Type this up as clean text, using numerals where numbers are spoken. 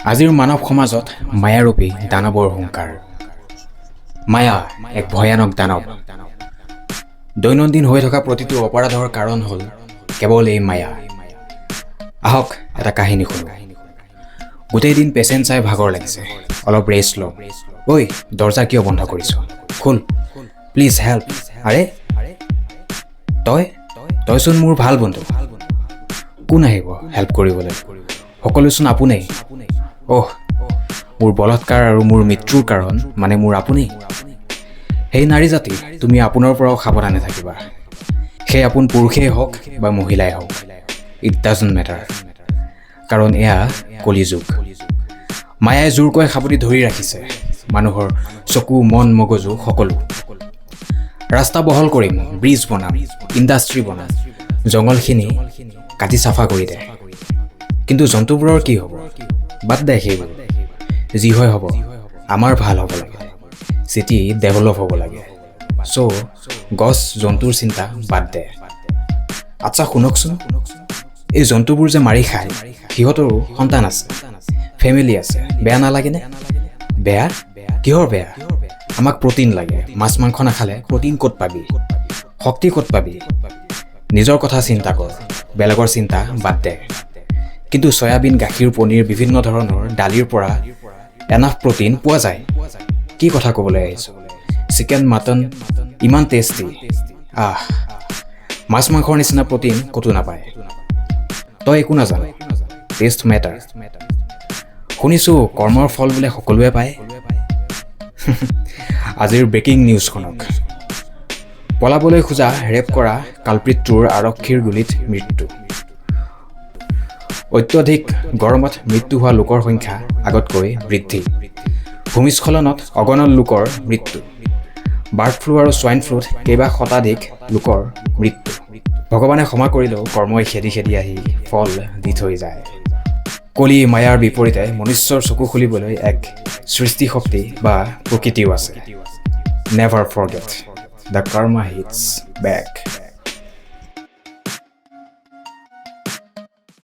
আজিৰ মানৱ সমাজত মায়াৰূপী দানৱৰ হুংকাৰ। মায়া এক ভয়ানক দানৱ। দৈনন্দিন হৈ থকা প্ৰতিটো অপৰাধৰ কাৰণ হ'ল কেৱল এই মায়া। আহক, এটা কাহিনী শুনো। গোটেই দিন পেচেণ্ট চাই ভাগৰ লাগিছে, অলপ ৰেষ্ট লওঁ। ঐ, দৰ্জা কিয় বন্ধ কৰিছ? খোল। Please help. আৰে তই, তইচোন মোৰ ভাল বন্ধু। কোন আহিব হেল্প কৰিবলৈ? সকলোচোন আপোনেই। অহ, মোৰ বলাৎকাৰ আৰু মোৰ মৃত্যুৰ কাৰণ মানে মোৰ আপোনেই। সেই নাৰী জাতি, তুমি আপোনৰ পৰাও সাৱধানে থাকিবা। সেই আপোন পুৰুষেই হওক বা মহিলাই হওক, it doesn't matter। কাৰণ এয়া কলিযুগ। মায়াই জোৰকৈ সাৱটি ধৰি ৰাখিছে মানুহৰ চকু, মন, মগজু সকলো। ৰাস্তা বহল কৰিম, ব্ৰিজ বনাম, ইণ্ডাষ্ট্ৰী বনাম, জংঘলখিনি কাটি চাফা কৰি দে। কিন্তু জন্তুবোৰৰ কি হ'ব? বাদ দে সেইবোৰ, যি হয় হ'ব, আমাৰ ভাল হ'ব লাগে, চিটি ডেভেলপ হ'ব লাগে। চ' গছ জন্তুৰ চিন্তা বাদ দে। আচ্ছা শুনকচোন, এই জন্তুবোৰ যে মাৰি খায়, সিহঁতৰো সন্তান আছে, ফেমিলি আছে, বেয়া নালাগেনে? বেয়া? কিহৰ বেয়া? আমাক প্ৰ'টিন লাগে। মাছ মাংস নাখালে প্ৰ'টিন ক'ত পাবি? শক্তি ক'ত পাবি? নিজৰ কথা চিন্তা কৰ, বেলেগৰ চিন্তা বাদ দে। কিন্তু চয়াবিন, গাখীৰ, পনীৰ, বিভিন্ন ধৰণৰ দালিৰ পৰা এনাফ প্ৰ'টিন পোৱা যায়। কি কথা ক'বলৈ আহিছ? চিকেন, মাটন ইমান টেষ্টি। আহ, মাছ মাংসৰ নিচিনা প্ৰ'টিন ক'তো নাপায়। তই একো নাজান। Taste matter। শুনিছোঁ কৰ্মৰ ফল বোলে সকলোৱে পায়। আজিৰ ব্ৰেকিং নিউজখনক। পলাবলৈ খোজা ৰেপ কৰা কালপ্ৰিটটোৰ আৰক্ষীৰ গুলীত মৃত্যু। অত্যধিক গৰমত মৃত্যু হোৱা লোকৰ সংখ্যা আগতকৈ বৃদ্ধি। ভূমিস্খলনত অগণন লোকৰ মৃত্যু। বাৰ্ড ফ্লু আৰু ছোৱাইন ফ্লুত কেইবা শতাধিক লোকৰ মৃত্যু। ভগৱানে ক্ষমা কৰিলেও কৰ্মই খেদি খেদি আহি ফল দি থৈ যায়। কলি মায়াৰ বিপৰীতে মনুষ্যৰ চকু খুলিবলৈ এক সৃষ্টিশক্তি বা প্ৰকৃতিও আছে। Never forget, the karma hits back.